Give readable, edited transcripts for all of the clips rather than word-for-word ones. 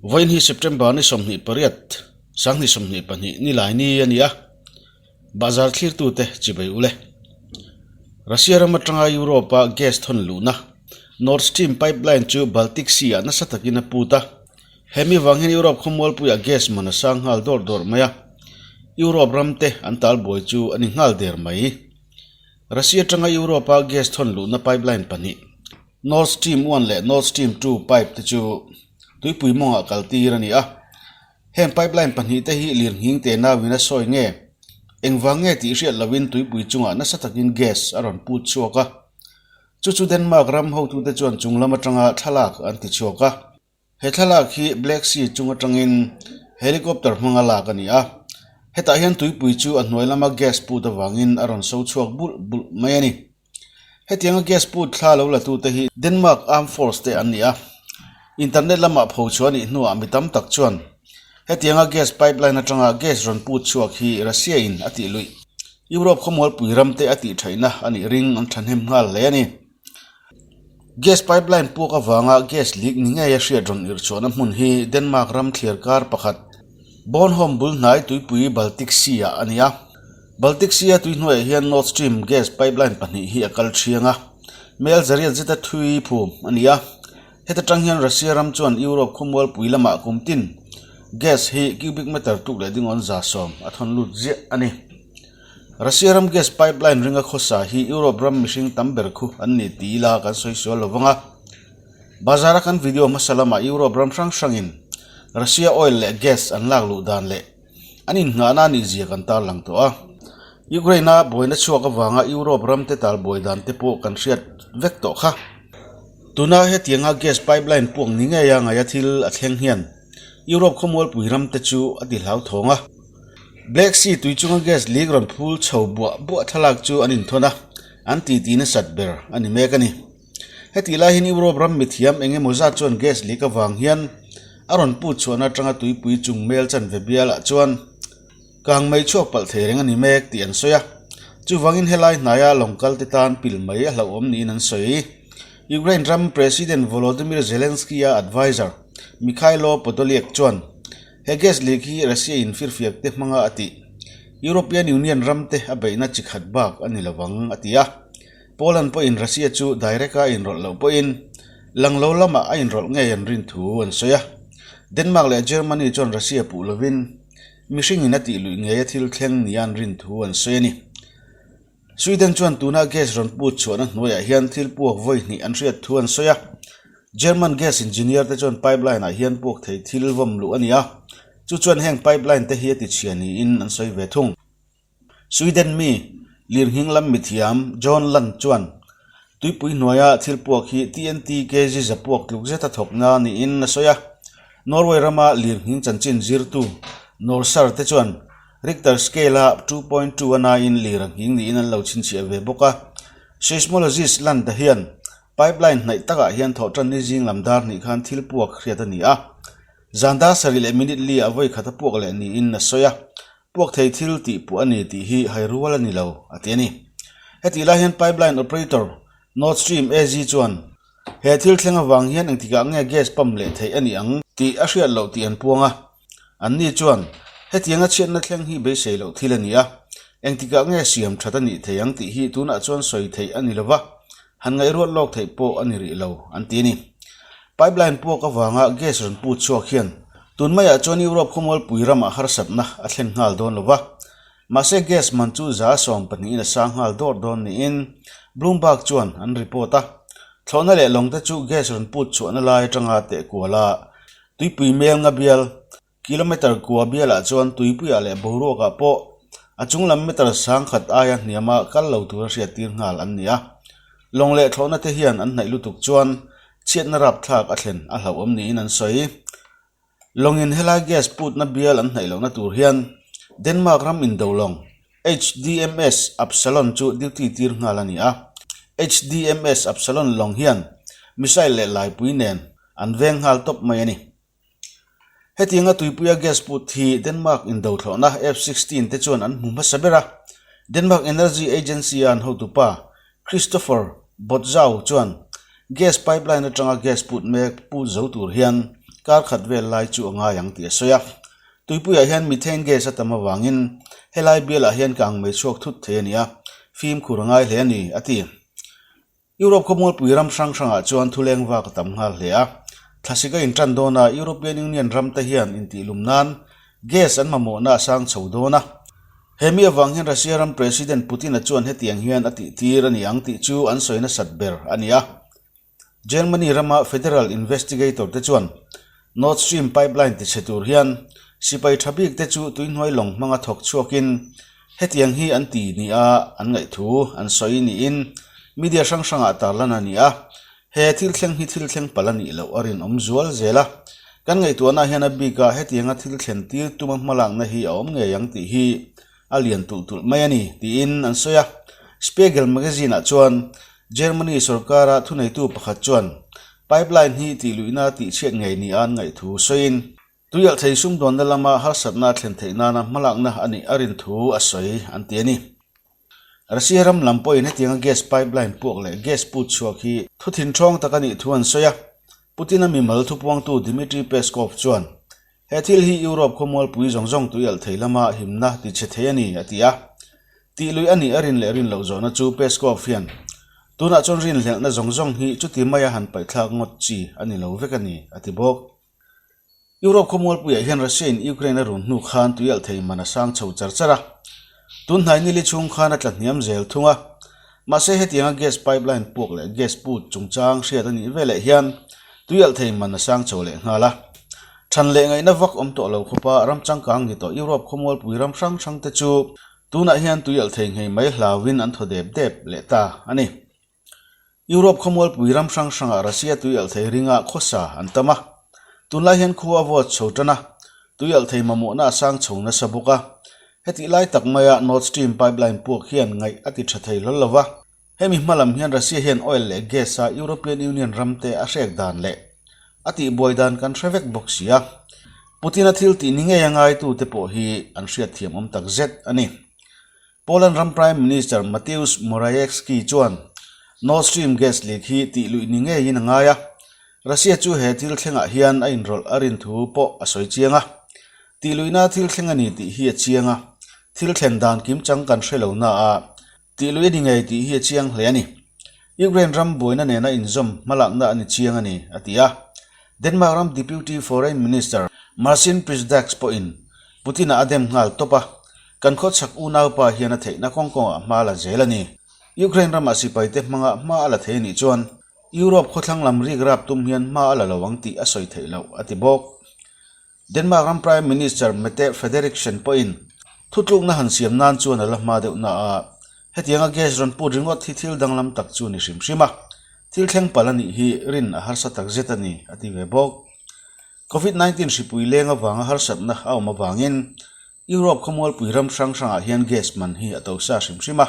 Vawiin hi September ni 28, 2022 ni lai ni a ni a, Bazar thlirtute chibai ule. Russia ram atanga Europe-a gas thawn luhna Nord Stream pipeline chu Baltic Sea-ah nasa takin a put a. Hemi vang hian Europe khawmualpuiah gas man a sang nghal dawrh dawrh mai a, Europe ramte an talbuai chu a ni nghal der mai. Russia atanga Europe-a gas thawn luhna pipeline pahnih, Nord Stream 1 leh Nord Stream 2 pipe te chu tuipui mawngah kaltir a ni a. Heng pipeline pahnihte hi lirnghing te nauin a sawi nge? Engvang nge tih hriat loin tuipui chungah nasa takin gas a rawn put chhuak a. Chu chu Denmark ram hotute chuan chung lam atanga thlalak an ti chhuak a. He thlalak hi Black Sea chung atangin helicopter hmanga lak a ni a. Hetah hian tuipui chu a hnuai lama gas put avangin a rawn so chhuak bulh bulh mai a ni. Hetianga gas put thla lo latute hi Denmark Armed Force te an ni a. Internet lamah pho chhuah a nih hnuah mi tam tak chuan hetianga gas pipeline atanga gas rawn put chhuak hi Russia in a tih luih Europe khawmualpui ram te a tih thaihna a nih ring an thahnem nghal hle a ni. Gas pipeline puak avanga gas leak ni ngei a hriat rawn irh chhuahna hmun hi Denmark ram thliar kar pakhat Bornholm bul hnai tuipui Baltic Sea ah a ni a. Baltic Sea a tui hnuaiah hian Nord Stream gas pipeline pahnih hi a kal thiang a, mel zariat zeta thui phum a ni a. Heta tang hian Russia ram chuan Europe khawmualpui lamah kum tin gas hi cubic meter tuk leh dingawn 70 a thawn lut ziah a ni. Russia ram gas pipeline ringa khawsa hi Europe ram mihring tam ber khu an ni ti ila kan sawi sual lo vang a. Bazara kan video hmasa lamah Europe ram hrang hrangin Russia oil leh gas an lak luh dan leh an innghahna a nihzia kan tarlang tawh a. Ukraine-a buaina chhuak avanga Europe ram te tal buai dan te pawh kan hriat vek tawh kha. Tuna hetianga gas pipeline puak ni ngeia ngaia thil a thleng hian Europe khawmualpui ram te chu a ti hlauthawng a. Black Sea tui chunga gas leak rawn phul chho buah buah thlalak chu an inthawn a, an titi nasat ber a ni mek a ni. Hetih lai hian Europe ram mithiam eng emaw zat chuan gas leak avang hian a rawn put chhuahna atanga tuipui chung mel chanve bialah chuan kang mei chhuak palh thei reng a ni mek tih an sawi a. Chuvangin helai hnaia lawng kal te tan pil mai a hlauhawm niin an sawi. Ukraine ram President Volodymyr Zelensky-a adviser Mykhailo Podolyak chuan He gas leak hi Russia in firfiak te hmanga a tih. European Union ram te a beihna chi khat bak a ni lovang, a ti a. Poland pawhin Russia chu direct a inrawlh loh pawhin lang lo lamah a inrawlh ngei an rin thu an sawi a. Denmark leh Germany chuan Russia puh lovin mihring in a tih luih ngei a thil thleng nia an rin thu an sawi a ni. Sweden chuan tuna gas rawn put chhuahna hnuaiah hian thil puak vawi hnih an hriat thu an sawi a. German gas engineer te chuan pipeline ah hian puak thei thil vawm luh a ni a, chu chuan heng pipeline te hi a ti chhia niin an sawi ve thung. Sweden mi lirnghing lam mithiam John Lund chuan tuipui hnuaia thil puak hi TNT kg za puak tluk zeta thawkna niin a sawi a. Norway rama lirnghing chanchin zirtu Norsar te chuan Richter scale-a 2.2 a naiin lir a nghing niin an lo chhinchhiah ve bawk a. Seismologist Lund-a hian pipeline hnaih takah hian thawhtan ni zing lam dar hnih khan thil puak hriat a ni a. Zan dar sarih leh minute li ah vawi khat a puak leh niin a sawi a. Puak thei thil tih puah a ni tih hi hai rual a ni lo, a ti a ni. Hetih lai hian pipeline operator Nord Stream AG chuan he thil thleng avang hian engtikah nge gas pump leh theih a ni ang tih a hriat loh tih an puang a. Anni chuan, Hetianga chhiatna thleng hi beisei loh thil a ni a, engtikah nge siam that a nih thei ang tih hi tunah chuan sawi theih a ni lo va, han ngaihruat lawk theih pawh a ni rih lo, an ti a ni. Pipeline puak avanga gas rawn put chhuak hian tun maiah chuan Europe khawmualpui ramah harsatna a thlen nghal dawn lo va, mahse gas man chu 25% in a sang nghal dawr dawn niin Bloomberg chuan an report a. Thlawhna leh lawngte chu gas rawn put chhuahna lai atanga tehkuala Tuipui mel nga bial, kilometre kua bialah chuan tuipuiah leh boruakah pawh a chung lam meter sang khat aia hniama kal lo tura hriattir nghal an ni a. Lawng leh thlawhna te hian an hnaih lutuk chuan chhiatna rapthlak a thlen a hlauhawm niin an sawi. Lawngin helai gas putna bial an hnaih lohna tur hian Denmark ram indo lawng HDMS Absalon chu duty tir nghal a ni a. HDMS Absalon lawng hian missile leh laipui nen An veng nghal tawp mai a ni. Hetianga tuipuia gas put hi Denmark indothlawhna F-16 te chuan an hmu hmasa ber a. Denmark Energy Agency-a an hotupa Christopher Botzau chuan gas pipeline atanga gas put mek put zo tur hian kar khat vel lai chu a ngai ang tih a sawi a. Tuipuiah hian methane gas a tam avangin helai bialah hian kang mei chhuak thut thei a ni a, fimkhur a ngai hle a ni, a ti. Europe khawmualpui ram hrang hrangah chuan thuleng vak a tam nghal hle a. Thlasik a intan dawn a, European Union ramte hian intihlum nan gas an mamawhna a sang chho dawn a. He mi avang hian Russia ram President Putin-a chuan hetiang hian a tihtir a ni ang tih chu an sawi nasat ber a ni a. Germany rama federal investigator te chuan Nord Stream pipeline tichhe tur hian sipai tha bik te chu tuihnuai lawng hmanga thawk chhuakin hetiang hi an ti nia an ngaihthu an sawi niin media hrang hrangah tarlan a ni a. He thil thleng hi thil thleng palh a nih loh a rinawm zual zel a. Kan ngaihtuahna hian a bika hetianga thil thlen tir tuma hmalakna hi a awm ngei ang tih hi a lian tulh tulh mai a ni, tiin an sawi a. Spiegel magazine-ah chuan Germany sorkara thuneitu pakhat chuan pipeline hi tihluihna tihchhiat ngei nia an ngaihthu sawiin, tuialh thei sumdawnna lama harsatna a thlen theih nana hmalakna a nih a rin thu a sawi an ti a ni. Russia ram lam pawhin hetianga gas pipeline puak leh gas put chhuak hi thu thinthawng tak a nih thu an sawi a. Putin-a mimal thupuangtu Dmitry Peskov chuan, He thil hi Europe khawmualpui zawng zawng tuialh thei lama himna ti chhe thei a ni, a ti a. Tih lui a nih a rin leh rin loh zawhna chu Peskov hian, Tunah chuan rinhlelhna zawng zawng hi chuti maia han paihthlak ngawt chi a ni lo vek a ni, a ti bawk. Europe khawmualpuiah hian Russia-in Ukraine a run hnu khan tuialh thei man a sang chho char char a. Tun hnai nili chhung khan a tla hniam zel thung a. Mahse hetianga gas pipeline puak leh gas put chungchang hriat a nih veleh hian tuialh thei man a sang chho leh nghal a. Than leh ngaihna vak awm tawh lo khawpa ram changkang ni tawh Europe khawmualpui ram hrang hrang te chu tunah hian tuialh thei nghei mai hlauin an thaw dep dep leh ta a ni. Europe khawmualpui ram hrang hrangah Russia tuialh thei ringa khawsa an tam a. Tunlai hian khua a vawt chho tan a, tuialh thei mamawhna a sang chho nasa bawk a. Hetih lai tak maia Nord Stream pipeline puak hian ngaih a ti tha thei hlawl lo va. Hemi hma lam hian Russia hian oil leh gas a European Union ramte a hrek dan leh a tihbuai dan kan hre vek bawk si a. Putin-a thil tih ni ngei a ngaitute pawh hi an hriatthiam awm tak zet a ni. Poland ram Prime Minister Mateusz Morawiecki chuan Nord Stream gas leak hi tih luih ni ngeiin a ngai a, Russia chu he thil thlengah hian a inrawlh a rin thu pawh a sawi chiang a. Tih luihna thil thleng a ni tih hi a chiang a, thil thlen dan kimchang kan hre lo na a, tih luih a ni ngei tih hi a chiang hle a ni. Ukraine ram buaina nena inzawm hmalakna a ni chiang a ni, a ti a. Denmark ram Deputy Foreign Minister Marcin Przydacz pawhin Putin-a a dem nghal tawp a, Kan khawchhak unaupa hian a theihna kawng kawngah hma a la zel a ni. Ukraine ramah sipaite hmanga hma a la thei a nih chuan Europe khawthlang lam rik rap tum hian hma a la lo ang tih a sawi theih loh, a ti bawk. Denmark ram Prime Minister Mette Frederiksen pawhin thutlukna han siam nan chuan a la hma deuh na a, hetianga gas rawn put ringawt hi thil danglam tak chu a ni hrim hrim a, thil thleng palh a nih hi rin a harsa tak zet a ni, a ti ve bawk. Covid 19 hripui leng avanga harsatna a awm avangin Europe khawmualpui ram hrang hrangah hian gas man hi a to sa hrim hrim a,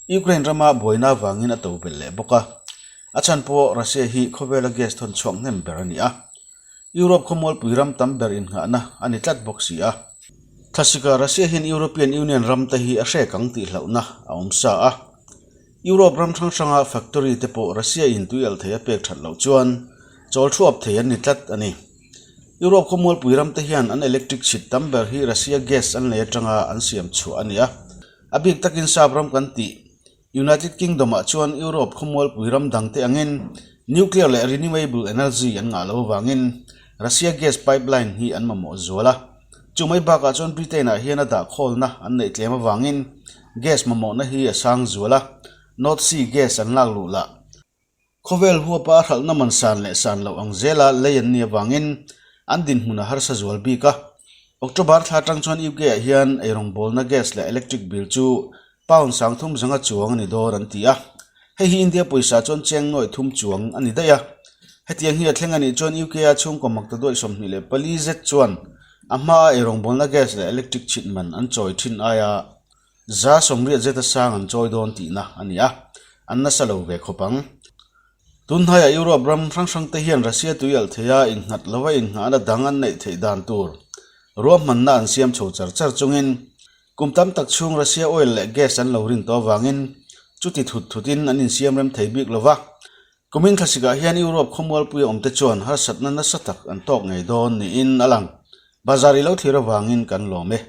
Ukraine rama buaina avangin a to belh leh bawk a. A chhan pawh Russia hi khawvela gas thawn chhuak hnem ber a ni a, Europe khawmualpui ram tam ber innghahna a ni tlat bawk si a. Thlasika Russia hian European Union ramte hi a hrek ang tih hlauhna a awm sa a. Europe ram hrang hranga factory te pawh Russia in tui alh thei a pek that loh chuan chawl thuap thei an ni tlat a ni. Europe khawmualpui ram te hian an electric chhit tam ber hi Russia gas an lei atanga an siam chhuah a ni a. A bik takin sap ram kan tih United Kingdom ah chuan Europe khawmualpui ram dang te angin nuclear leh renewable energy an ngah lo avangin Russia gas pipeline hi an mamawh zual a. Chu mai bakah chuan Britain ah hian a dah khawlna an neih tlem avangin Gas mamawhna hi a sang zual a, North Sea gas an lak luh lah. Khawvel huapa a hralhna man san leh san loh ang zela lei an nih avangin an dinhmun a harsa zual bik a. October thla atang chuan UK ah hian eirawngbawlna gas leh electric bill chu pound 30 zanga chuang a ni dawn an ti a. Hei hi India pawisa chuan cheng nuaih thum chuang a ni daih a. Hetiang hi a thleng a nih chuan UK a chhungkaw makta duaih 24 zet chuan A hmaa eirawngbawlna gas leh electric chhit man an chawi thin aia 80% zeta sang an chawi dawn tihna a ni a, an nasa lo ve khawp ang. Tun hnaiah Europe ram hrang hrang te hian Russia tui alh theia innghat lova innghahna dang an neih theih dan tur ruahmanna an siam chho char char chungin kum tam tak chhung Russia oil leh gas an lo rin tawh avangin chuti thut thutin an insiam rem thei bik lova. Kumin thlasikah hian Europe khawmualpuia awmte chuan harsatna nasa tak an tawk ngei dawn niin a lang. Bazar i lo thlir avangin kan lawm e.